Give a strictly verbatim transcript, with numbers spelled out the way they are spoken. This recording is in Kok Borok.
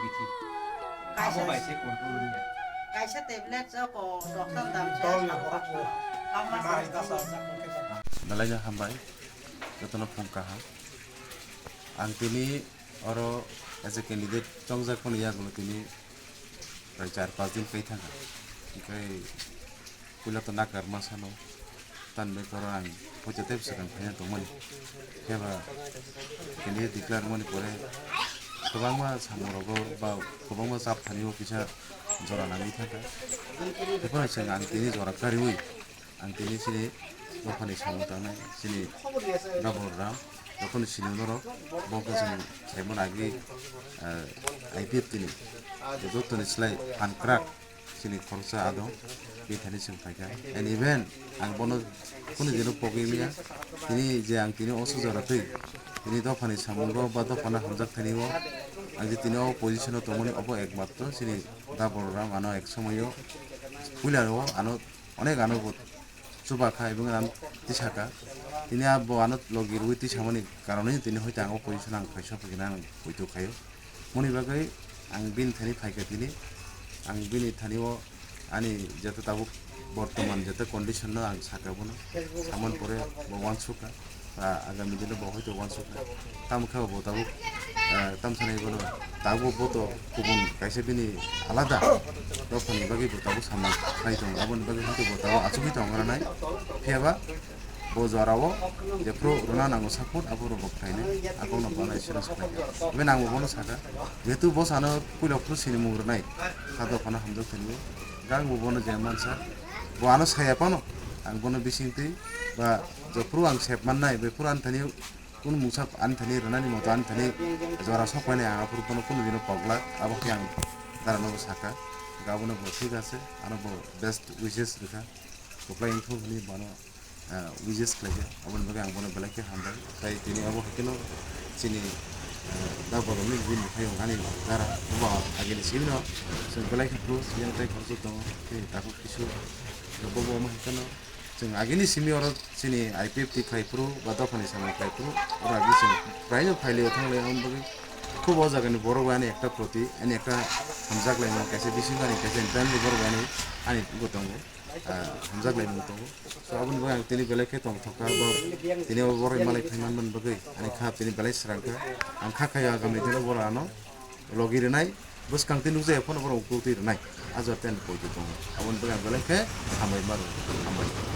bithi. Abo bai se control wngya. Kaisa tablet o ko doctor dam se. Tol na borok bo. Hamma mai sa. Dalaina hambai. Jotono phung kaham. Ang tini oro as a candidate chongjak phano yagulo tini prai char pas din kai thangkha. Hingkhe puila to nakar ma sano tan bai koro ang poito tei bwswk ang phaina tongmani. Phiya ba candidate declare mani pore kwbangma samung rogo ba kwbangma chap thani o kisa jora nangwi thangkha. Haiphano chwng ang tini jora kariwi Ang tini chini dophani samung tangnai, chini Dabul Ram, jokhoni sini norok, bo khe chwng saimano agi, ah, I P F T ni, jottoni slai phan kwrak chini khoroksa adong, bini thani chwng phaikha. And even ang bono kunu dino pogwi manya, tini je ang tini oso jora twi, tini dophani samungo ba dophano hamjak thani o, ang je tini o position o tongmani obo ekmatro chini Dabul Ram ano ek somoyo puila o ano onek ano bo chuba kha, ebong ano tisaka. Tini abo ano logi rwi tisamani karonwi tini hoite ang o position ang phaisa phagina ang poito khaio. Moni bagwi ang bini thani phaikha tini. Ang bini thani o ani jeta tabuk bortoman jeta condition no ang saka bono. Saman pore bo wansukha. Ah, agami dino bo hoito wansukha. Tamo khe bo tabuk, ah, tamsani bono tabuk bo to kubun kaisa bini alada dophani bagwi bo tabuk samung khai tongo. Aboni bagwi hoito bo tabuk achugwi tongo ranai. Phiya ba bo jorao jephru rwna nango support, abo rwbo khlainai. Aboni bagwi assurance khlaikha. Hwnwi ang bo bono sakha. Jehetu bo sano puila phuru sinimung rwnai. Kha dophano hamjak thani. Ang bo bono je mansa. Bo ano saya phano. Ang bono bisingtwi ba jephru ang sep mannai, bephru ani thani kunu mungsa ani thani rwnani moto ani thani jora sok painai ang aphuru bono kunu dino pok glak, abo khe ang dara nogo saka, abono bo thik ase, ano bo best wishes rwkha, kwplai wngthok hwnwi bono, ah, wishes khlaikha, aboni bagwi ang bono belai khe hambai, tai tini abo haikhe no chini, ah, da borokni bini phai wng ani dara, bo agini simi no chwng belai khe close, yang tai khoroksa tongo, tei takhuk kisu rwkbo bo omo haikhe no. Chwng agini simi oro chini I P F T khlai phuru ba dophani samung khlai phuru oro agi chwng praino phailio thanglai aboni bagwi khub o jagani borok bai ani ekta proti ani ekta hamjak laimung kaisa bisingo ani kaisa internal borok bai ani ani wngwi tongo, ah, hamjak laimung tongo. So aboni bagwi ang tini belai khe tongthokha bo tini o borok malai phai manmani bagwi ani kha tini belai srang kha. Ang kha khaio agami dino borok ano logi rwnai, bwskang twi nukjaya phano borok ukultwi rwnai. A jora tei ani poito tongo. Aboni bagwi ang belai khe hambai ma rwo, hambai.